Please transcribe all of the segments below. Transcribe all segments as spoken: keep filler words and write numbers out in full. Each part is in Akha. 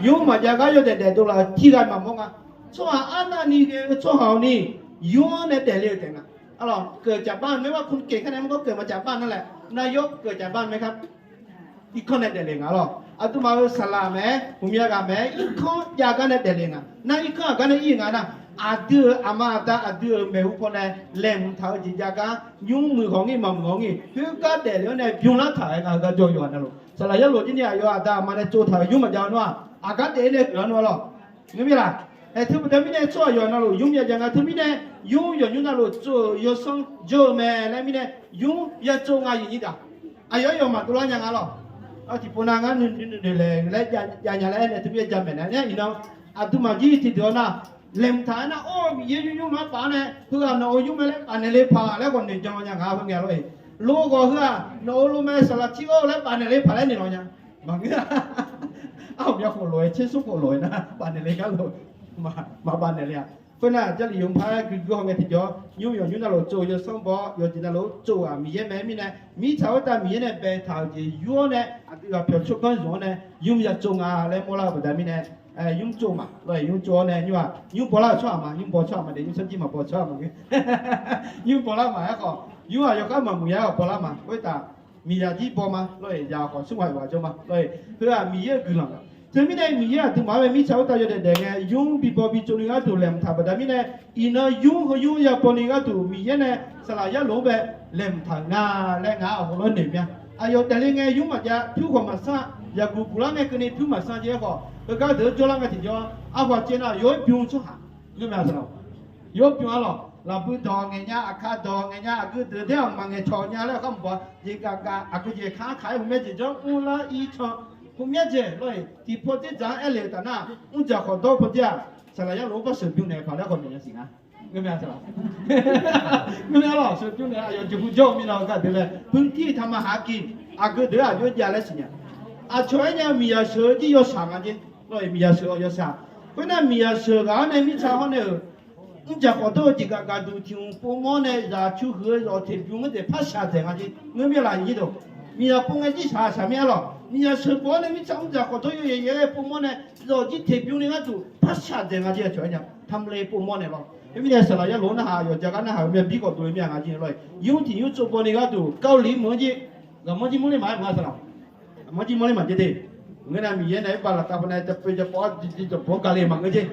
Nymr maqjav gar yawdaef daefdov laf-euq tiqghaq maqmawr nga. Tsawrhaq arnavni ghae-eu tsawrhaq-awq ni, nymr-anr nae daefle-eu taef nga. Arlawq, keuq cafbar-eu maermar kur keq kar nae mr gawr keuq maqcafbar nar laer, nar yawr keuq cafbar-eu maerkar irkanr nae daefle nga lawq. Aqduimaf-euq saqlaq mae-aer, hmqmya ghaq mae-aer, irkanr jav gar nae daefle nga. Nar irkanr aqgar nae ir-eu nga nar, aqdui-euq aqma aqda aqdui-euq maeqhu paw nae laeqhmq taq-eu jeq jav gar, nymr muiq ghawq ngir maqmuiq ghawq ngir, khoergar daefle-awr nae bymr lar taq-aer nga. Heugar jawr-eu yawqha navluf, saqlaq yarlof jir ni aqyawf aqda aqma nae tsov taq-euq nymr maqjav-eu nar-aq, aqgar daef-aer nae huiq-awr nar lawq. Ngeur mir laq? Aer, teu baqda mirnae tsawrhaq yawqha navluf nymr ya jav nga. Teumirnae, nymr yawqnymr navluf tsov-euq yawsanr jawr-eu mae laer mirnae, nymr ya tsov nga yif nyir daq. Aqyawf-aer yawf maqdov lar nya nga lawq. Tiqpov nav ngar nuinoeq laeq laer jav nya laer aernaeq teumirnae jamaeq nae nar iqnan, aqduimaf jir tiqdeuq-awr nar, laeqhmq taq-aer nar, or, Miqyaer nymr nymr lar paf-awr nae, heughaq nawq-euq nymr mae laer paf naeq le paq laer khawf noeq jan nya nga. Heu ngae lor-eq, lo ghawq heu-aq nawq-euq lo mae saqlaq tir-awr laer paf naeq le paq laer noeq lawq nya. Maqngeur. Armya khof lof-aer tser smr khof lof-aer nar paf naeq le gar lof, maqpaf naeq le-aq. Khoernar, Jarlif yawqpar-aer guiqguir haw ngae tiqjawr, nymr yawqnymr navluf tsov-eu yawsanr baw-awr, yawqjeq navluf tsov-aq Miqyaer mae mirnae, mirtsaq khoertav Miqyaer nae baetaq-euq jeq yur-awr nae, aqdui ghaq pyawq tsawrganr zmq-awr nae, nymr ya tsov nga laer mawrlar-eu baqda mirnae, nymr tsov ma lor-eq. Nymr tsov-awr nae nymr-aq, nymr bawlar-euq tsawrhaq ma, nymr baw tsawrhaq ma de, nymr sanrjir maqbaw tsawrhaq maqngeur. Nymr bawlar ma aerkhawf, nymr-aq yawkhav maqmuiq ya-aer khawf bawlar ma. Khoertav miqzaq jir baw ma lor-eq, zaq khawf smr ghaq yawqghaq jawr ma lor-eq. Heu-aq Miqyaer-euq guiqlanq nga. Teumirnae Miqyaer aqduimaf-anr bae mirtsaq khoertav yawdaef daef ngae, nymr bi baw bi tsovni gharduq laeqhmq taq baqda mirnae, iqnan nymr heu nymr ya bawni gharduq Miqyaer nae saqlaq yarlof-anr bae laeqhmq taq-euq nga laer ngaq-anr aqhawf lawr noeq mya. Aqyawf daefle ngae nymr maqjav, pyur khawf maqsanr, yaqguq guqlar ngae keuvni pyur maqsanr jeq-aer khawf, heugar deuq-anr jawrlar ngae tiqjawr, arhaq caev nar yawr bymr tsawrhaq, ngeurmae aqlawq. Yawr bymr arlawq, lafbui dawq ngaeq nya, aqka dawq ngaeq nya, aqgeu deuq daer-aq maqngaeq cawq nya laer aqkar maqbaw, jeq gaq gaq aqgeu jeq ka kaq-aer hmq myaer jeq janr mr lar ir can, hmq myaer jeq lor-eq, tiqpaw dzerdzaq-anr aerle-euq taf nar, mrdzaq khawf dawr paw dzer-aq, saqlaq yarlof-anr bar sheuqbymr naeq paq laer khawf noeq nya siq nga. Ngeurmae aqlawq. Ngeurmae arlawq, sheuqbymr naeq aqyawf jeqhu jawr-eu mirnae ghaq deuq laer, bymr tir taq ma haq-a ki, aqgeu deuq-aq jawr jav laer siqnya. Aqcawq aernya-eu miqzaq sheuq-eu jir yawshaq nga jer lor-eq, miqzaq sheuq-awq yawshaq. Khoernar miqzaq sheuq ghaq-anr nae mirtsaq hawr nae-euq mrdzaq khawf dawr-eu jeq gaq gaqduq tiq hmq povmawr nae zaq cu huiq-eu zawq teq bymr-anr daef par shaq dzaeq nga jer. Ngeur mir-a laq nyiq nyiq dawq. Miqzaq pov ngae jir shaq shaq mir arlawq. Miqzaq sheuq pov-awr nae mirtsaq mrdzaq khawf dawr yaw yaeq yaeq-aer povmawr nae zawq jir teq bymr ni gharduq par shaq dzaeq nga jer. Aqcawq aernya tamle povmawr naeq lawr. Khoermirnae saqlaq yarlof-anr narhaq yawqja gar narhaq-eu myav bir khawf dov-eu mir-a nga jer lor-eq. Nymr tiq nymr tsov bawni gharduq Kawrliq meuq-anr jer ghaqmanr jir manrler maq-aer maqnga saqlaq. Aqmanr jir manrler maqjer de. Ngeur nae Miqyaer naeq-aer baq laftav pawnae japeuv japawv-awr jir japawv-anr gale maqngeur jer.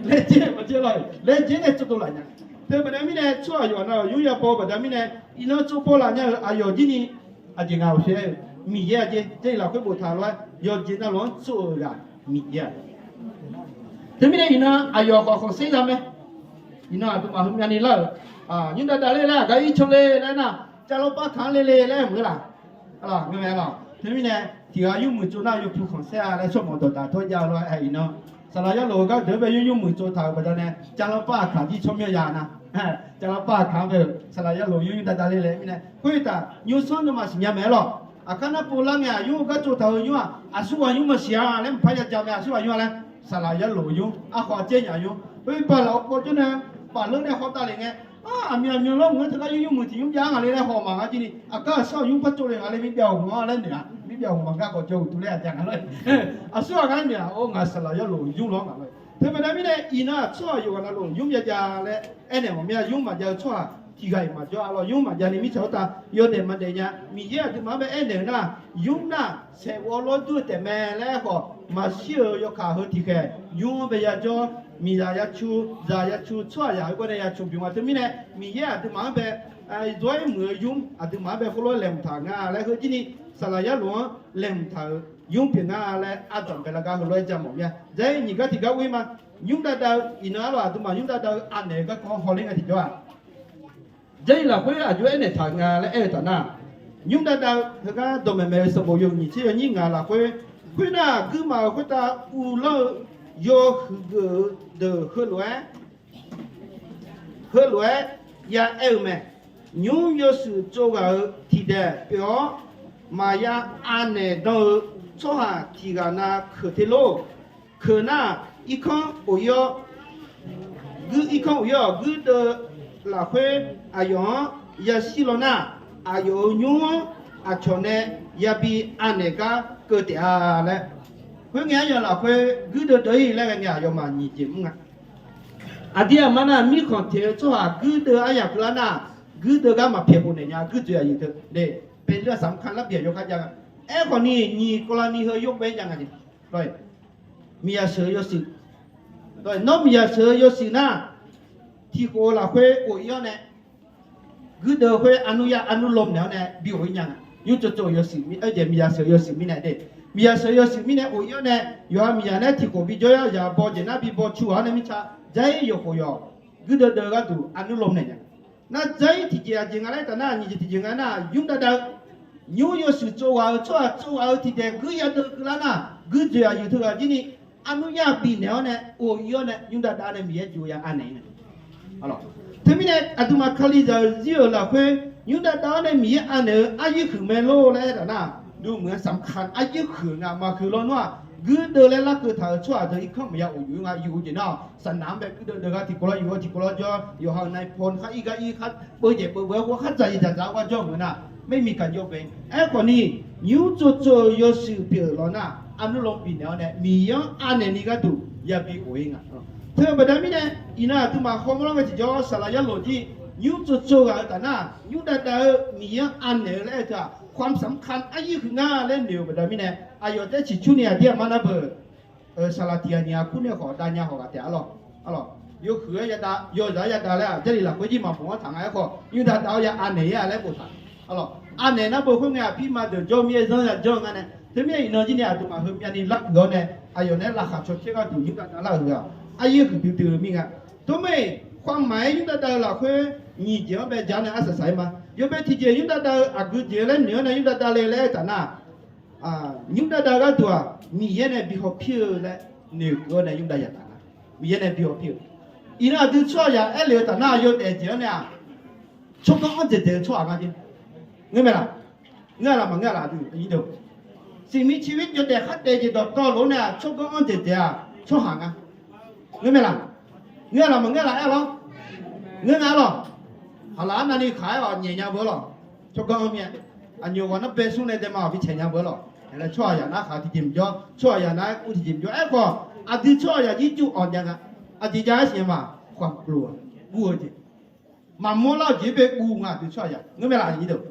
Laer jer maqjer lor-eq, laer jer nae tsov dov laf nya. Teu baqda mirnae tsawrhaq yawqha navluf nymr ya baw baqda mirnae, iqnan tsov baw laf nya-euq aqyawf jir ni aqjeq nga-awq saer-eu, Miqyaer-a jer. Jarlif lafkhoer boftaq lof-aer yawqjeq navluf-anr tsov-euq ghaq Miqyaer-a. Teumirnae iqnan aqyawf khawf khanqsaer za mae. Iqnan aqduimaf heumyav ni lar-euq, nymr dav dav ler laer aqgar ir can le laer nar, javlanr bar kaq-anr le le laer maqngeur laf. Teumirnae tiq ghaq nymr muiq tsov nar yawpu khanqsaer-a laer tsawrmawf dawqdaq tawr jav-eu lof-aer iqnan, saqlaq yarlof-eu gar deuq-anr bae nymr nymr muiq tsov taq-euq baqdanae javlanr bar aqkaq jir tsawrmyanr ya nar, javlanr bar aqkaq-anr bae-euq saqlaq yarlof nymr nymr dav dav ler laer mirnae khoertaf nymr sanr nawmaf siqnya mae-aer lawq. Aqkar nar pov lar ngae aqnymr-eu gar tsov taq-euq nymr-aq aqsur ghaq nymr maqsiq-a laer mqpar ya ja mae. Aqsur ghaq nymr-a laer, saqlaq yarlof nymr, arkhawf aqcaer nyaf nymr, khoer baq laf-eu paw jawr nae baf ler nae hawtav lef ngae, aqmyan aqmyan lawr mq-anr teugar nymr nymr muiq tiq nymr jav-ar ngaq le laer haw maqnga jir ni, aqgar aqsur ghaq nymr par tsov le ngaq le mirbyav hmq-anr laer noeq-a. Mirbyav hmq maqgar khawf jawr uqduq laer aqja nga lor. Aqsur ghaq ngar noeq-aq, or ngaq saqlaq yarlof nymr lawr ngaq lor. Teu baqda mirnae iqnan aqsur ghaq yawqghaq navluf nymr ya ja laer aernaeq mawf mir-a. Nymr maqjav-eu tsawrhaq tiq ghaq-iq maqjawr-a lawr. Nymr maqjav ni mirtsaq khoertav yawdaef maqdaef nya. Miqyaer aqduimaf-anr bae aernaeq-eu nar, nymr nar saeqghov lawr dur-eu taef mae laer aerkhawf, maqshir-euq yawkaq heu tiqkhaeq nymr-anr bae yajawr, miqzaq yacu, zaq yacu, tsawrhaqzaq heu gar nae yacu bymr-a. Teumirnae Miqyaer aqduimaf-anr bae dawr-aer muiq-eu nymr aqduimaf-anr bae khoerlof-aer laeqhmq taq nga laer heu jir ni, saqlaq yarlof-anr laeqhmq taq-euq nymr pyeuf nga laer ardanq bae lar gar heulof-aer ja mawf mir-a. Jaer nyiq gar tiq gar ghoer ma. Nymr dav dav-eu iqnan arlawq aqduimaf nymr dav dav-eu anaeq-eu garkawv hawler ngae tiqjawr-aq, Jarlif lafkhoer aqjox aernaeq taq nga laer aer-eu taf nar, nymr dav dav-eu heugar dawqmaeq maeq-eu sanqbof yawhuiq nyiq tser yawnyir ngaq lafkhoer, khoernar guirmaf-euq khoertav uvlanr-eu yawhuiq geuf-eu deuq heulof-aer, heulof-aer ya aer-eu mae. Nymr yawshuif tsov ghaq-euq tiqdaeq pyeuf-awr, maqya anaeq dan-eu tsawrhaq tiq ghaq na keuq te lor. Keuq nar, irkanr of ir-awr, guir irkanr of ir-awr guirdeuv lafkhoer aqyawf-anr yashir law nar, aqyawf-euq nymr-anr aqcawq nae yabi anaeq gar keuv taef-a laer. Khoerngae aryamq lafkhoer guirdeuv deuv-ir laer ghae ngae aqyawfmaf nyiq jeq mr nga. Aqdir aqmar nar mirkhanq teq-eu tsawrhaq guirdeuv aryamq keuvlar nar, guirdeuv gar maqpyaeq khofnaeq nya, guirdeuv aqyuif teu. Bae lar samq kan lar byaeq yawkhav jav nga. Aerkhawf ni nyiq kawv lar ni heu yawbae jav nga jeq. Miqyaer sheuq-eu yawshuif. Nawr miqyaer sheuq-eu yawshuif nar, tiqkhof-eu lafkhoer of-ir-awr nae, guirdeuv khoer arnur yar arnur lom naeq-awr nae bi of-ir nya nga. Nymr tsov tsov-eu yawshuif, aerjeq miqyaer sheuq-eu yawshuif mirnae de. Miqyaer sheuq-eu yawshuif mirnae of-ir-awr nae, yawqha miqyaer nae tiqkhof bi jawr-ir-awr, yaq baw jeq nar bi baw cu-awr nae mirtsa, dzar-ir yawqkhof yawq, guirdeuv deuv gharduq arnur lom naeq nya. Nar dzar-ir tiqjeq aqjeq nga laer taf nar, nyiq jeq tiqjeq nga nar, nymr dav dav-eu, nymr yawshuif tsov ghaq-eu tsawrhaq tsov ghaq-eu tiqjeq guir yadeuv keuvlar nar, guirdeuv aqyuif teughaq jir ni, arnur yar bifnaeq-awr nae of-ir-awr nae nymr dav dav nae Miqyaer jox ya anaeq-ir nae. Teumirnae aqduimaf Kalizaq-euq zir-euq lafkhoer nymr dav dav-awr nae Miqyaer anaeq-eu aryuir huiq mae lor laer aer taf nar, duqmuiq-anr samq kan aryuir huiq nga. Maqhuiq lawnmr aq, guirdeuv laer larkeuv taq-euq tsawrhaq deuq irkanr maqya of yuf-ir nga. Yuf-eu jeq nar-aq, saqnaq-anr bae guirdeuv deuv gar tiqkov lar yuf-awr tiqkov lar jawr, yawqha-euq nai paw khar ir gar ir khar beuv jeq beuv beuv-aer khoer khar dzaq jeq dzaq dzaq-aer gar jawr meuq nar, maermiq kaq jawr bae. Aerkhawf ni, nymr tsov tsov-eu yawshuif pyeuf-euq lawq nar, arnur lom bifnaeq-awr nae Miqyaer-anr anaeq ni gharduq yabi of-ir nga. Teu-eu baqda mirnae, iqnan aqduimaf hawmawr lar ngae tiqjawr saqlaq yarlof jir, nymr tsov tsov ghaq-eu taf nar, nymr dav dav-eu Miqyaer-anr anaeq-eu laer aer teu-aq, ความสำคัญ aryuir huiq nga laer noeq-euq baqda mirnae, aqyawf taef ciqcurni aqdir aqmar nar beuq saqlaq tiq ghaq nyiq ghaq kur nae khawf dav nya hawq ghaq taef-a lawq. Yawhuiq-aer yadav yawzaq-aer yadav laer-aq, Jarlif lafkhoer jir maqmawf-anr taq nga. Aerkhawf nymr dav dav-awr ya anaeq-ir-a laer boftaq. Anaeq nar beu khoerngae aqpir ma deuq jawr mir-aer zanr ya janr-eu nga nae, teumirnae iqnan jir nae aqduimaf heumyav ni larhuiq-awr nae, aqyawf nae laqkhaq cawcaer gharduq nymr dav dav lar-euq-aq, aryuir huiqdui dui-eu mir nga. Teumirnae, khoermaf-aer nymr dav dav-eu lafkhoer nyiq jeq-anr bae ja nae arsaq saq-aer ma. Yawbae tiqjeq nymr dav dav-eu aqgeu jeq laer noeq-awr nae nymr dav dav le laer aer taf nar, nymr dav dav gharduq-aq, Miqyaer nae bi hawpir-eu laer noeqkeuv-awr nae nymr dav yataf nga. Miqyaer nae bi hawpir-eu. Iqnan aqdui tsawrhaqzaq aerle-eu taf nar, yawdaef jeq-anr nae-aq, tsawrganr anr dzaeqdzaeq-eu tsawrhaq nga jeq. Ngeur mae laq? Ngeur-a laq maqngeur-a laq aqdui? Siqmiq ciqbir jawdaef khardaef jeq dawqtawvluf-anr nae-aq, tsawrganr anr dzaeqdzaeq-aq tsawrhaq nga. Ngeur mae laq? Ngeur-a laq maqngeur-a laq aer lawr. Ngeur nga-aer lawq. Khaqlaq arnavni khaq-aer-awq nyaef nya beu-ar lawq. Tsawrganr anr mir-a. Aqnyoq ghawq nar bae smr nae daema-awq bi caeq nya beu-ar lawq. Aerlae tsawrhaqzaq nar khaq tiqjeq maqjawr, tsawrhaqzaq nar-aer ur tiqjeq maqjawr. Aerkhawf, aqdui tsawrhaqzaq jir juv-awq jav nga. Aqjeq jav-aer siqnya ma, khaqklof-a, guv-eu jeq. Maqmawr lar-eu jeq bae guv nga aqdui tsawrhaqzaq. Ngeur mae laq aqnyir deuq?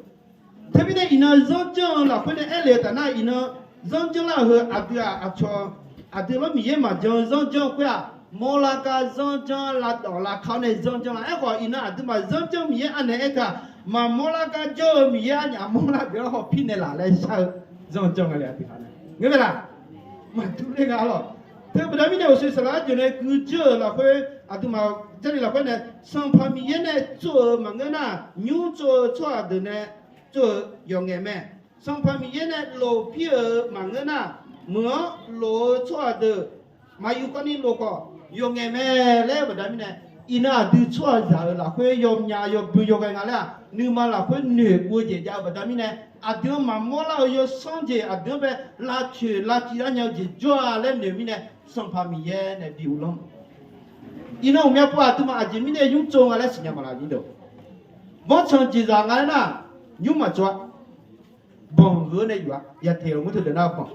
Teumirnae iqnan zanrjanr-eu lafkhoer nae aerle-eu taf nar, iqnan zanrjanr lar-euq heu aqdui-aq aqcawq, aqdui lawr Miqyaer maqjan-eu zanrjanr-eu khoer-aq, mawrlar gar zanrjanr lavdawf lavka-awr nae zanrjanr lar. Aerkhawf iqnan aqduimaf zanrjanr Miqyaer anaeq aer teu-aq, maqmawr lar gar jawr-eu Miqyaer arnyaf mawrlar deuq-anr hawpir nae laf laer shar-eu zanrjanr nga le aqdui ha nae. Ngeur mae laq? Maqdur ler nga-ar lawq. Teu baqda mirnae uqshoe saqlaq arjeuq nae guijur-euq lafkhoer, aqduimaf Jarlif lafkhoer nae Sanqpaq Miqyaer nae tsov-euq maqngeur nar, nymr tsov-eu tsawrhaq deuq nae tsov-eu yawqngaef mae. Sanqpaq Miqyaer nae lof pir-euq maqngeur nar, meuq-anr lof-eu tsawrhaq deuq maqyuf kawvni lof khawf yawqngaef mae laer baqda mirnae, iqnan aqdui tsawrhaqzaq-euq lafkhoer yawmyav yawbui yawghae nga laer-aq, nuima lafkhoer noeqguv-eu jeq jav-eu baqda mirnae, aqdui-anr maqmawr lar-eu yawsanr jeq aqdui-anr bae lavcoeq lavciv lar nya-eu jeq jawr-a laer noeq mirnae, Sanqpaq Miqyaer nae bi uvlanr. Iqnan uqmya pov aqduimaf aqjeq mirnae nymr tsov nga laer siqnya ma laq nyir deuq. Banrtsanq jeqzaq nga aer nar, nymr maqtsov-a. Banq geuq-eu nae yuf-a, yaqteq-euq mur teu deuq nar banq.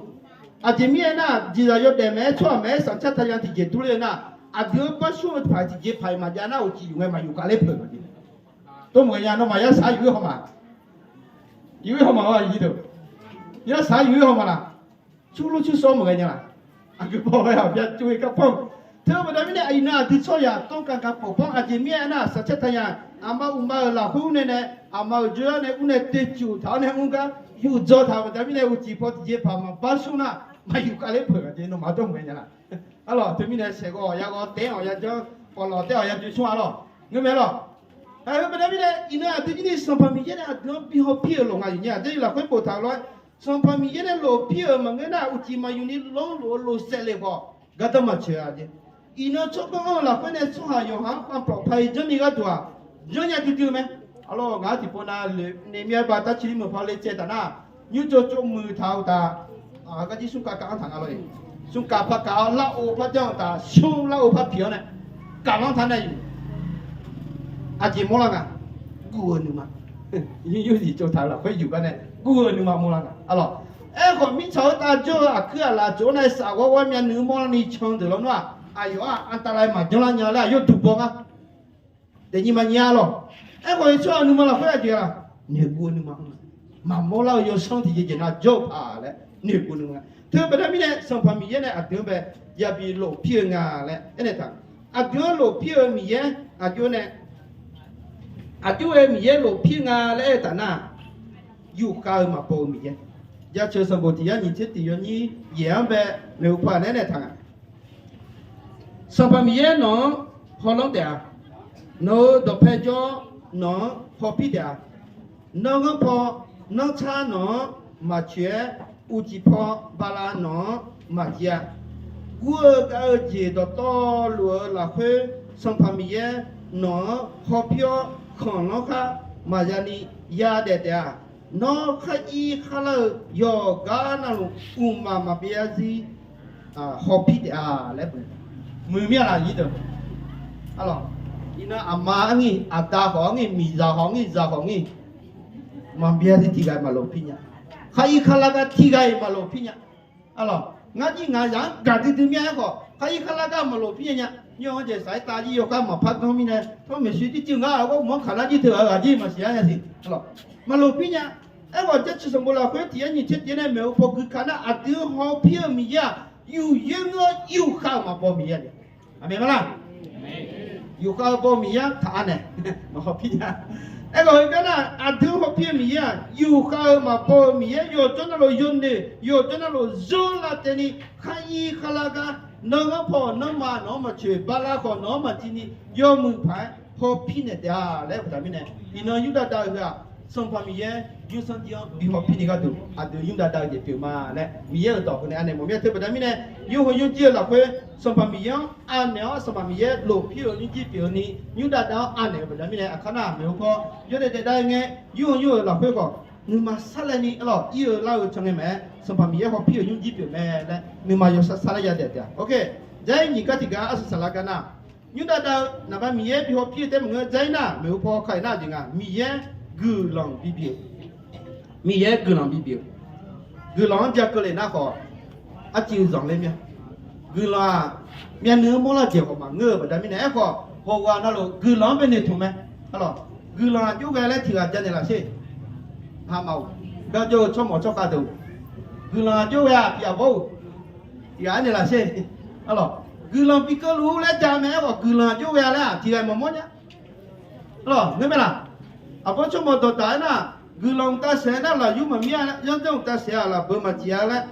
Aqjeq mirnae aer nar, jeqzaq yawdaef maqaer, tsawrhaq maqaer, sanqcar taqyan tiqjeq durler-eu nar, aqdui-anr barsur-eu paq tiqjeqpaq-iq maqjav nar, uqcif yuf ngae maqyuf khav ler peuq-eu jeq. Tov maqghae nya, nawmaf yarsaq yuf-ir haw ma. Yuf-ir haw ma-a nyir deuq. Yarsaq yuf-ir haw ma laq. Curlur cursawr maqghae nya laq. Aqgeu baw-aer aqbyav tsov-ir garpanr. Teu-eu baqda mirnae iqnan aqdui tsawrhaqzaq tawrkaq kaq pawf panr aqjeq mirnae aer nar, sanqcar taqyan aqma uqma-euq lafkhoer ur nae nae, aqma-euq jawrgar nae ur nae tecuq taq-awr nae mr gar yuf dzaw taq-euq baqda mirnae, uqcif paw tiqjeqpaq maqbarsur nar, maqyuf khav ler peuq-eu jeq nawmaf dawr maqghae nya laq. Arlawq, teumirnae saeqghawv-awq yarghawv taef-awq ya janr, pawqlawq taef-awq ya joe smr-a lawq. Ngeur mae lawq. Aqgeu baqda mirnae iqnan aqdui jir ni Sanqpaq Miqyaer nae aqdui-anr bi hawpir-euq lof nga yuf nya, Jarlif lafkhoer boftaq-euq lof-aer, Sanqpaq Miqyaer nae lof pir-euq maqngeur nar, uqcif maqyuf ni lanr luf-eu lof saevlef khawf gardanr maqtsoeq-a jeq. Iqnan tsawrganr anr-eu lafkhoer nae tsawrhaq yawqha-anr ความปลอดภัย janrni gharduq-aq, janrnya duidui-eu mae. Arlawq, ngaq-anr tiqpov nav loeqni mir-aer ba tar ciqli meuq paq le caev taf nar, nymr tsov tsov muiq taq-eu taf, garjir smrkav kav-anr taq nga lawr-e. Smrkav par kav-awr larov par janr-eu taf, smr larov par piq-awr nae kavlanr taq nae yuf. Aqjeq mawrlar nga, guv-eu nuima. Yur zif tsov taq-eu lafkhoer yuf gar nae guv-eu nuima mawrlar nga. Arlawq, Aerkhawf, mirtsaq-eu tav jawr-eu aqkuir aqlaf tsof-anr nae saf ghawr ghawr-aer myavnuiv mawrlar ni can deuq lawr nar-aq, aqyawf-aq อันตราย maqjanr lar nya laer aqyawf duq baw nga. Daefnyi maqnyir-a lawq. Aerkhawf, tsawrhaq nuima lafkhoer aqjeq-aq, noeqkeuv-eu nuima, maqmawr lar-eu yawsanr tiqjeq jeq nar jawr-eu paq laer noeqkeuv nuima. Teu baqda mirnae, Sanqpaq Miqyaer nae aqdui-anr bae yabi lofpir-eu nga laer aernaeq taq. Aqdui-anr lofpir-eu Miqyaer aqjox nae, aqjox-aer Miqyaer lofpir nga laer aer-eu taf nar, yufkhav-eu maqbaw-eu Miqyaer. Jaceuq sanqbof tiq yar nyiq tser tiq yawnyir yaeq-anr bae maeqhu paw naeq-aer naeq taq nga. Sanqpaq Miqyaer nawq-anr hawlanr taef-a. Nawq-euq dawqpae jawr nawq-anr hawpir taef-a. Nanrghanr paw nanrtsar nawq-anr maqcoeq-aer, uqcif paw bala nawq-anr maqjir-a. Gur-eu gav-eu jeq dawqtawvluf-eu lafkhoer, Sanqpaq Miqyaer nawq-anr hawpir-awr khanqlanr khar maqya ni yadaef taef-a. Nawr khar ir khar lar-eu yawqgar navluf mqmaq maqbyav zarzir hawpir taef-a laer muiq mir-a laq nyir deuq. Iqnan aqma arngi, aqda khawf arngi, miqzaq khawf arngi, zaq khawf arngi, maqbyav zarzir tiq ghaq maqlof pir nya. Khar ir khar lar gar tiq ghaq-iq maqlof pir nya. Arlawq, ngar jir ngaq zaq-anr gaqdui dui mir-a. Aerkhawf, khar ir khar lar gar maqlof pir nya nya. Nymr-anr jeq saq-aer tav jir yawkhav maqpar ganr mirnae, tawr maeqshi jircuiv ngar-euq ghawrmawr kaqlar jir teu ghaq ghaq jir maqsiq-a nya siq. Arlawq, maqlof pir nya. Aerkhawf, Jaceuq sanqbof lafkhoer tiq yar nyiq tser tiq-aer nae maeqhu paw gui ka nar, aqdui-anr hawpir-eu Miqyaer-aq, yufyoer ngeur-awr yufkhav-euq maqbaw Miqyaer-a. Aqmeq ma laq? Yufkhav-eu baw Miqyaer-anr taq-a nae, maqhawpir nya. Aerkhawf, heugar nar, aqdui-anr hawpir-eu Miqyaer-aq, yufkhav-eu maqbaw-eu Miqyaer, yawqjawr navluf yawnoeq, yawqjawr navluf zanrlav taef ni, khar ir khar lar gar, nanrghanr paw nanrma nawq-anr maqcoeq, bala khawf nawq-anr maqjir ni, yawmuiq paq-aer hawpir naeq taef-a laer baqda mirnae, iqnan Yurdav dav-eu heu-aq, Sanqpaq Miqyaer yursanr jir-anr bi hawpir ni gharduq aqdui Yurdav dav-eu jeq pyeuf ma laer Miqyaer-euq dawq heu nae anaeq mawf mir-a. Teu baqda mirnae, yurkhoe yurjir-eu lafkhoer Sanqpaq Miqyaer-anr anaeq-awr, Sanqpaq Miqyaer lofpir-euq nymrjir pyeuf-eu ni, Yurdav dav-anr anaeq-eu baqda mirnae, aqkar nar maeqhu paw yawdaef daef dav-eu ngae, yurkhoe yur-euq lafkhoer khawf nuima sarlaev ni arlawq, ir-eu lar-eu can ngae maqaer, Sanqpaq Miqyaer hawpir-euq nymrjir pyeuf mae laer nuima yawsar sarlaer yadaef taef-a. Oke, jair nyiq gar tiq gar arsiq saqlaq gar nar, Yurdav dav-eu naqba Miqyaer bi hawpir-eu taef maqngeur. Jair nar, maeqhu paw ka-iq nar jeq nga, Miqyaer guiqlanq bi bi-eu, Miqyaer guiqlanq bi bi-eu, guiqlanq-anr bya keuvle nar khawf, arciv zanqler mir-a. Guiqlanq-aq, myavnuiv-anr mawrlar-eu jeq khawf maqngeur-eu baqda mirnae, aerkhawf hawghaq navluf guiqlanq-anr bae noeqtmq mae. Arlawq, guiqlanq aqjox ghae laer tiq ghaq bya naeq laf sher. Haq maf-euq, garjawr-eu tsawrmawq tsawrkhav deuq, guiqlanq aqjox ghae-aq tiq ghaq bawr-euq, tiq ghaq aernaeq laf sher. Arlawq, guiqlanq bi keuvluf-ur laer ja mae. Aerkhawf guiqlanq aqjox ghae laer-aq tiq ghaq-iq maqmawr nya. Arlawq, ngeur mae laq? Aqbawr tsawrmawq dawqdaq-aer nar, guiqlanq mqtav saeq-aer nar lafyur maqmir-a, yanrjanr mqtav saeq-aq lafbeu maqjeq-a laer.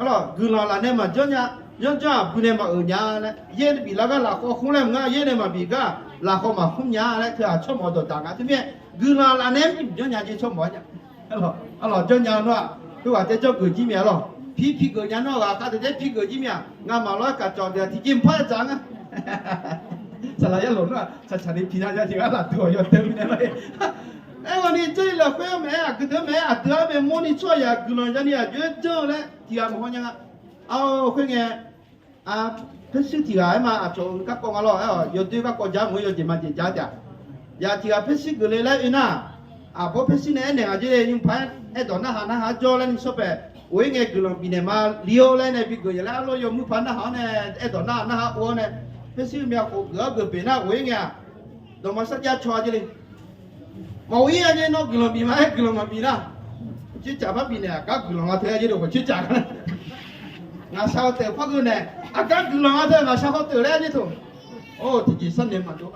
Arlawq, guiqlanq lafnae maqjanr nya, yanrjanr aqbui nae maqeuq nya laer, yaer biflar gar lafkhawv khmr laer maqnga, yaer nae maqbif gar lafkhawv maqkhmr nya laer teu-aq tsawrmawq dawqdaq nga. Teumirnae guiqlanq lafnae mrjanr nya jeq tsawrmawq-a nya. Arlawq, janrnya-eu nar-aq, khoerghaq taef janrgeuf jir mae arlawq. Pi pigeuf nya nar-aq, ghaq khav deuq taef pigeuf jir mae-aq, ngamaf lof-aer kaqcawq deuq-aq tiqjeq mqpar-aer dzaq ngar. Saqlaq yarlof nar-aq, tsaqtsaq ni pi nar ya jeq gar laf deuq-awq yawdeuq mirnae lor-e. Aerkhawf ni, Jarlif lafkhoer-anr maqaer, aqgeu deuq-anr maqaer, aqdui-anr bae mawrni tsawrhaq yaq guiqlanq yani aqjox-aer janr-eu laer tiq ghaq maqhaw nya nga. Ar, khoerngae, paershuir tiq ghaq-aer ma, aqcawq-eu garkawv nga lawr, aer-awq, yawdoer garkawv ja mq-eu yawjeq majeq ja taef-a. Yaq tiq ghaq paershuir geufle laer oe nar, aqbawr paershuir nae aernaeq ngaq jer le, nymr paq-aer aerdawq narhaq narhaq-anr jawr laer ni shawr paeq, of-ir ngae guiqlanq bifnaeq ma, li-or laer nae bi geuf ya laer arlawr yawmuiq paq narhaq-anr nae aerdawq narhaq narhaq-anr of-awr nae, paershuir myavkhof geuf-awr geuf beq nar of-ir ngae-aq, dawqma sarjax caw-a jer le. Maqghoe-ir-a jer, nawr guiqlanq bif ma-aer guiqlanq maqbif nar, tsercaq par bifnaeq, aqgar guiqlanq nga teu-aer jer lof khawf tsercaq. Ngaqshaq hawteuf par geuv naeq, aqgar guiqlanq nga teu ngaqshaq hawteuf laer-aer jer toq. Or, tiqjeq sharnoeq maqdov.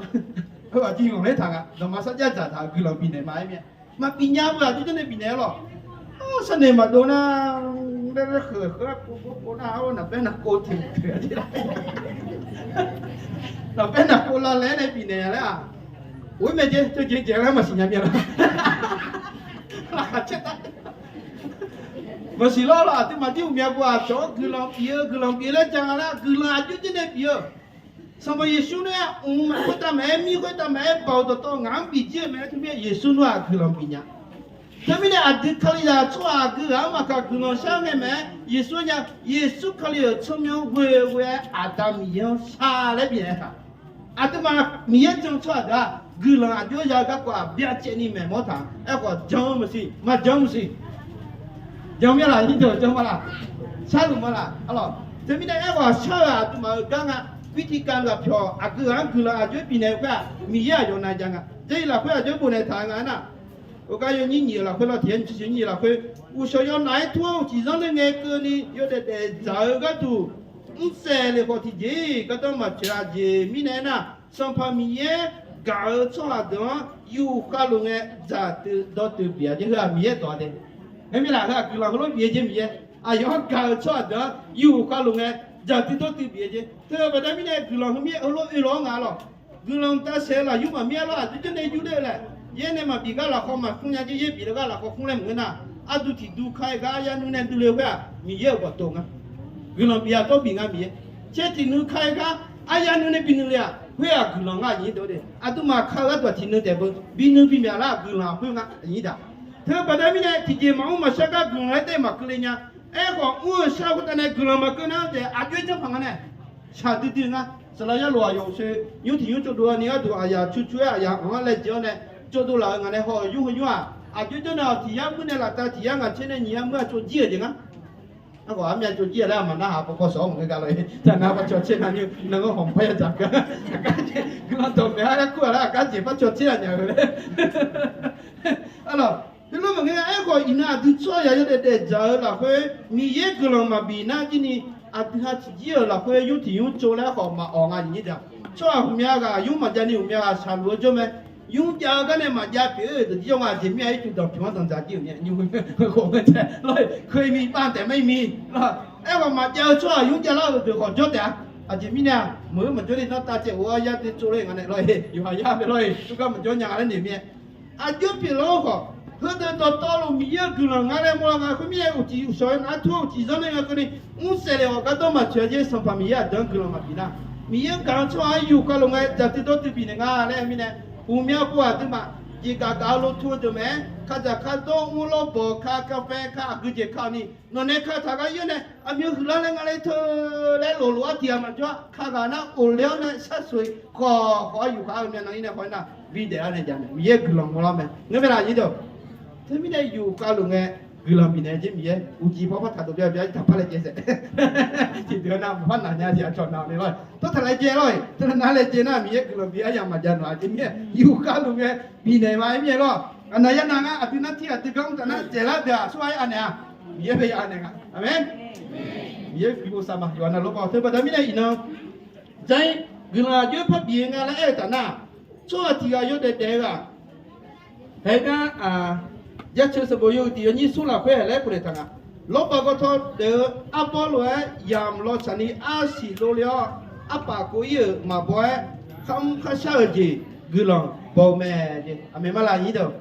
Heu aqjeq yawqler taq nga, dawqma sarjax dzaqtaq-euq guiqlanq bifnaeq ma-aer mir-a. Maqbif nya-eu aqjox janrnae bifnaeq-a lawq. Sharnoeq maqdov nar, laer laer kheuq kheuq-aer pov pov pov nar, ar, naqbaer naqkov teuq teuq-a jer la. Naqbaer naqkov lavlaer nae bifnaeq-a laer-aq, of-ir mae jeq teujeq jeq laer maqsiq nya mir-a lawq. Laqkhaq caer taef. Maqsiq lawr lawq, aqduimaf jir uqmya bo-aq, cawq-anr guiqlanq bif-eu guiqlanq bif laer ja nga laer, guiqlanq aqjox janrnae bif-eu. Sanqpaq Yeqsur nae mq khoertav maqaer, mir khoertav maqaer, baoq dawqtawv ngaq-anr bif jir-eu mae-aer teumirnae Yeqsur nar-aq guiqlanq bif nya. Teumirnae aqdui Kalizaq tsawrhaq aqgeu ghaq-anr maqkaq guiqlanq shar-eu ngae mae-aer Yeqsur-anr nya. Yeqsur Kali-euq tsawrmyanr ghoe ghoe-aer Aqda Miqyaer-anr shar laer bifnaeq taq. Aqduimaf Miqyaer jan-eu tsawrhaq deuq-aq guiqlanq aqjox ya-eu garkawv-aq byacaevni maeqmawr taq. Aerkhawf jan-eu maqsiq, maqjan-eu maqsiq. Jan mya laq, nyir deuq jan ma laq. Sharluf ma laq. Arlawq, teumirnae aerkhawf shar-eu aqduimaf-euq gar nga. วิธีการ ghaq pyawq aqgeu ghaq-anr guiqlanq aqjox-aer bifnaeq-eu khoer-aq, Miqyaer aqyawf nav ja nga. Jarlif lafkhoer aqjox-aer bofnaeq taq-eu nga aernar, ogar yawnyir nyiq-euq lafkhoer lawr tiq yar nyiq tiq nyiq lafkhoer, uqshawq yawnaeq-aer tur-awr uqcif zanr ler ngae keuvni yawdaef daef dzaq-eu gharduq, mrsaef le khawf tiqjeq-iq gardanr maqtsoeq-a jeq mirnae aernar, Sanqpaq Miqyaer gaq-eu tsawrhaq deuq-anr yufkhav luf ngae dzaqtuiv dawrtuiv bif-a jeq heu-aq Miqyaer dawq-a de. Heu mirnae heu-aq guiqlanq heulof bif-eu jeq Miqyaer aqyawf-anr gaq-eu tsawrhaq deuq-anr yufkhav luf ngae dzaqtuiv dawrtuiv bif-eu jeq. Teu baqda mirnae guiqlanq heu mir-aer heulof oe lawq-anr nga lawq. Guiqlanq davsaef-eu lafyur maqmir-a lawr, aqdui janrnae yur ler-eu laer. Yaer nae maqbif gar lafkhawf maqkmr nya jeq, yaer bif-eu gar lafkhawf kmr laer maqngeur nar, arduq tiqduq ka-aer gar arya nuir nae duidui-eu khoer-aq Miqyaer-euq bawqtov nga. Guiqlanq bif-a dawr bif nga Miqyaer. Caer tiqnuiv ka-aer gar arya nuir nae binuiv le-aq khoer-aq guiqlanq nga aqnyir deuq de. Aqduimaf ka-eu gharduq-aq tiqnuiv taef beu binuiv bimyaq lar guiqlanq khoer nga aqnyir daq. Teu baqda mirnae tiqjeq maqmr maqshar gar guiqlanq-aer taef maqkeuv le nya. Aerkhawf mr-eu shar khoertav nae guiqlanq maqkeuv nar-eu taef aqjox-aer janrpaq nga nae shaqdui dui nga. Saqlaq yarlof aqyawf-euq sher nymr tiq nymr cawv dov-awr ni gharduq aqyaf cu cu-aer aqyaf anr-anr laejae-awr nae cawv dov laf-eu ngaq nae haw-euq nymr heu nymr-aq, aqjox janr nae-awq tiq yar muir nae laftav tiq yar ngaq caer nae nyiq yar muir-aq cawv jir-euq jeq ngar. Aerkhawf armyav cawv jir-a laer aqma narhaq pawpaw sawq-awr maqngeur gar lor-e. Taqnar paqcawq tser nar nymr nanr-anr hawq par yadzaq gar. Guiqlanq dawqmaeq-aer kur-aq laer aqgar jeq paqcawq tser-aq nya-eu laer. Arlawq, heulof maqngeur-a. Aerkhawf iqnan aqdui tsawrhaq yawdaef daefdzaq-eu lafkhoer Miqyaer guiqlanq maqbif nar jir ni, aqdui ha tiqjir-euq lafkhoer nymr tiq nymr tsov laer khawf maqawq nga aqnyir daq. Tsawrhaq ghawqmya ghaq nymr maqjav ni ghawqmya ghaq shaqluf-eu jawr mae. Nymr jav-eu gar nae maqjav pyeuf-eu deuq jir jawr nga. Aqjeq mir-a ircuf danqpymq-anr danqdzaq jir-euq myav nymr khoer khof ngae tae lawr-e. Khoer mir bar taef mar ir mir. Aerkhawf maqjav-eu tsawrhaq nymr jav lar-euq deuq khawf jawr taef-a. Aqjeq mirnae-aq meuq-eu maqjawr ni nar tav caev of-awr yar dui tsov ler nga nae lawr-e. Yawqha yar mae lawr-e. Ur gar maqjawr nya nga laer noeq mir-a. Aqjox pyeuf lawr khawf, heudeuq dawqtawvluf Miqyaer-euq guiqlanq nga laer mawrlar nga. Khoermirnae uqcif uqshawq-aer nar-aer tur-awr uqcif zanr nae nga keuvni mrsaef le-awq gardanr maqtsoeq-a jeq Sanqpaq Miqyaer aqdui-anr guiqlanq maqbif nar, Miqyaer-euq gaq-eu tsawrhaq-anr yufkhav luf ngae dzaqtuiv dawrtuiv bifnaeq nga laer mirnae, ghawqmya pov aqduimaf jeqgaf gaf-eu lo tur-eu deuq mae-aer, kadzaq kardawr mr lawrbawq ka kafae ka aqgeu jeq ka-awq ni, nawq nae kataq gar ir-awr nae aqmyan huiqlar laer nga laer teu laer loflof-aer tiq ghaq maqjawr-a. Kaghaq nar of le-awr nae sharsoeq khawf khawf-awr yufkhav-eu myav nan ir nae khawf-aer nar bidaef-awr nae jav nae Miqyaer guiqlanq mawrlar mae. Ngeur mae laf nyir deuq. Teumirnae yufkhav luf ngae guiqlanq bifnaeq-eu jeq Miqyaer uqcif pawr par taq dov bya bya taqpar laejae saef. Tiqdeuq-a nar maqpar naq nya tiq ghaq cawq naq ni lawr-e. Tawr taq laejae lawr-e. Teunav laejae nar Miqyaer guiqlanq bif-aer yamq maqjav naq-a jeq mirnae yufkhav luf ngae bifnaeq ma-aer mirnae lawr. Aqnav yar nav ngar aqdui nar tir aqdui gar mr taf nar dzaeqlar deuq-aq tsawrhaq-aer anaeq-a. Miqyaer bae ya anaeq nga. Aqmeq. Miqyaer bifov saq ma yawqha navluf paw teu baqda mirnae iqnan Jar-ir, guiqlanq aqjox-aer parbif-eu nga laer aer-eu taf nar, tsawrhaq tiq ghaq yawdaef daef-eu ghaq, haegar-aq, Jaceuq sanqbof yawhuiq tiq yawnyir smr lafkhoer-aer laer pofnaeq taq nga. Lawrbaq gawtaw daef-eu arbawr lof-aer yamq lawtsaq ni arsiq dovle-awr, arpaf kov-ir-euq maqbaw-aer kharmr kharshar-euq jeq guiqlanq baw-eu mae. Aqmeq ma laf nyir deuq.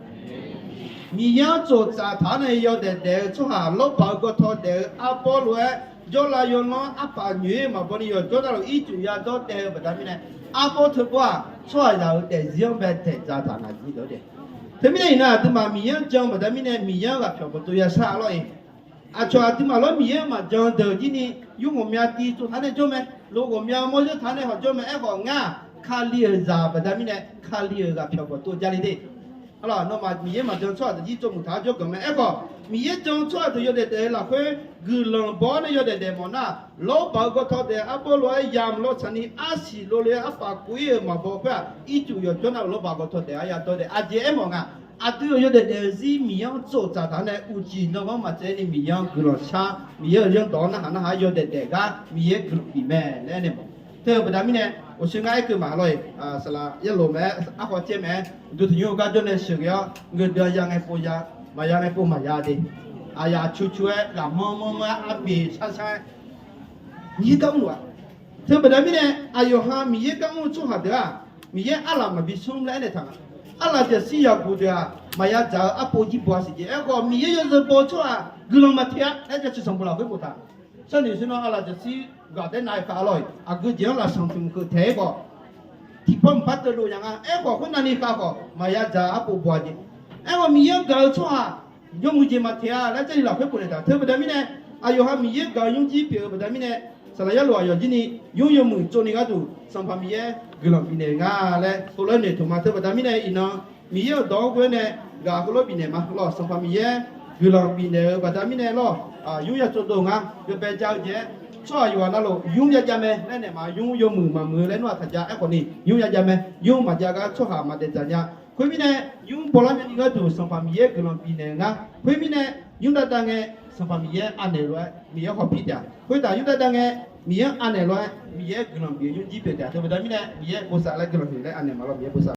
Miqyaer-anr tsoftsaf taq-awr nae yawdaef daef-eu tsawrhaq lawrbaq-eu gawtaw daef-eu arbawr lof-aer jawrlav yawlanr arpaf nyoeq-ir maqbaw ni yawqjawr navluf ircuf yadawr daef-eu baqda mirnae, arbawr teubawr-aq tsawrhaqzaq-euq daefzir-anr bae daeqdzaq taq ngaq jir dawq-eu de. Teumirnae iqnan aqduimaf Miqyaer-anr jan-eu baqda mirnae Miqyaer-anr ghaqpyawq bawqtov ya shar-a lawr-iq. Aqcawq aqduimaf lawr Miqyaer-anr maqjan deuq jir ni, yur ghawqmya tiv tsov taq nae jawr mae, lo ghawqmya mawr zeur taq nae hawq jawr mae. Aerkhawf ngar, Kali-euq zaq baqda mirnae Kali-euq ghaqpyawq bawqtov jarle de. Arlawq, nawmaf Miqyaer maqjan tsawrhaq deuq jir tsovmuiq taq-awr jawrganq mae. Aerkhawf Miqyaer jan-eu tsawrhaq deuq yawdaef daef-eu lafkhoer guiqlanq baw-awr nae yawdaef daef mawf nar, lawrbaq-eu gawtaw daef-eu arbawr lof-aer yamq lawtsaq ni arsiq dovle-eu arpaf kov-ir-euq maqbaw khoer-aq, ircuf yawqjawr navluf lawrbaq gawtaw daef-awr yadawr daef-a jeq aermawf nga. Aqdui-euq yawdaef daef-eu zir Miqyaer-anr tsoftsaf taq-awr nae uqcif nanganr maqtsaev-aer ni Miqyaer-anr guiqlanq shar, Miqyaer-euq zanrdawq-anr narhaq narhaq-aer yawdaef daef gar Miqyaer guiqlanq bif mae laer aer nae mawf. Teu-eu baqda mirnae, ghawqsheu ngar aer keuv ma lawr-iq, saqlaq yarlof mae-aer, arkhawf caer mae-aer, uqduq tiqnymr-eu gar jawr nae sheuqghae-awr, ngeur dui-a ya ngae pov ya, maqya ngae pov maqya de. Aqyaf cu cu-aer ghaqmanr manr manr-aer arbe shar shar-aer Miqyaer gar mr-a. Teu baqda mirnae, aqyawf ha Miqyaer gar mr-eu tsawrhaq deuq-aq, Miqyaer arlaf maqbi smr laer aernaeq taq nga. Arlaf jaqshir yaqguq deuq-aq, maqya dzaq-eu arpov jir baw-a siq jeq. Aerkhawf Miqyaer yawzeu baw-eu tsawrhaq guiqlanq maqteq-a laer Jaceuq sanqbof lafkhoer boftaq. Sharnoeq sharnawv arlaf jaqshir ghaq daer nav-eu khav lawr-iq, aqgeu jeq-anr lafsanq tmq keuv taeq-aer khawf, tiqpawr mqpar teuv dov nya nga. Aerkhawf khoernav ni khav khawf maqya dzaq-eu arpov baw-a jeq. Aerkhawf Miqyaer-anr gaq-eu tsawrhaq yawmuiq jeq maqteq-a laer Jarlif lafkhoer bofnaeq taq. Teu baqda mirnae, aqyawf ha Miqyaer gaq-eu nymrjir pyeuf-eu baqda mirnae, saqlaq yarlof aqyawf jir ni nymr yawmuiq tsovni gharduq Sanqpaq Miqyaer guiqlanq bifnaeq nga laer heulof-aer noeqtmq ma. Teu baqda mirnae iqnan Miqyaer-euq dawq-anr ghoe-awr nae ghaq heulof-aer bifnaeq ma lawr. Sanqpaq Miqyaer guiqlanq bifnaeq-eu baqda mirnae lawr, nymr ya tsovdov nga. Yawbae jav-eu jeq-aer, tsawrhaq yawqghaq navluf nymr ya jav mae laer naeq ma. Nymr yawmuiq maqmuiq laer nmr-aq taqjav. Aerkhawf ni nymr ya jav mae. Nymr maqjav gar tsawrhaq maqdaef dzaq nya. Khoermirnae, nymr bawlar nyani gharduq Sanqpaq Miqyaer guiqlanq bifnaeq-eu ngar. Khoermirnae, nymr dav dav ngae Sanqpaq Miqyaer anaeq lof-aer Miqyaer hawpir taef-a. Khoertav nymr dav dav ngae Miqyaer anaeq lof-aer Miqyaer guiqlanq bif-eu nymr jir pyeuf taef-a. Teubaqda mirnae Miqyaer bosav laer guiqlanq huiq laer anaeq ma lawr. Miqyaer bosav.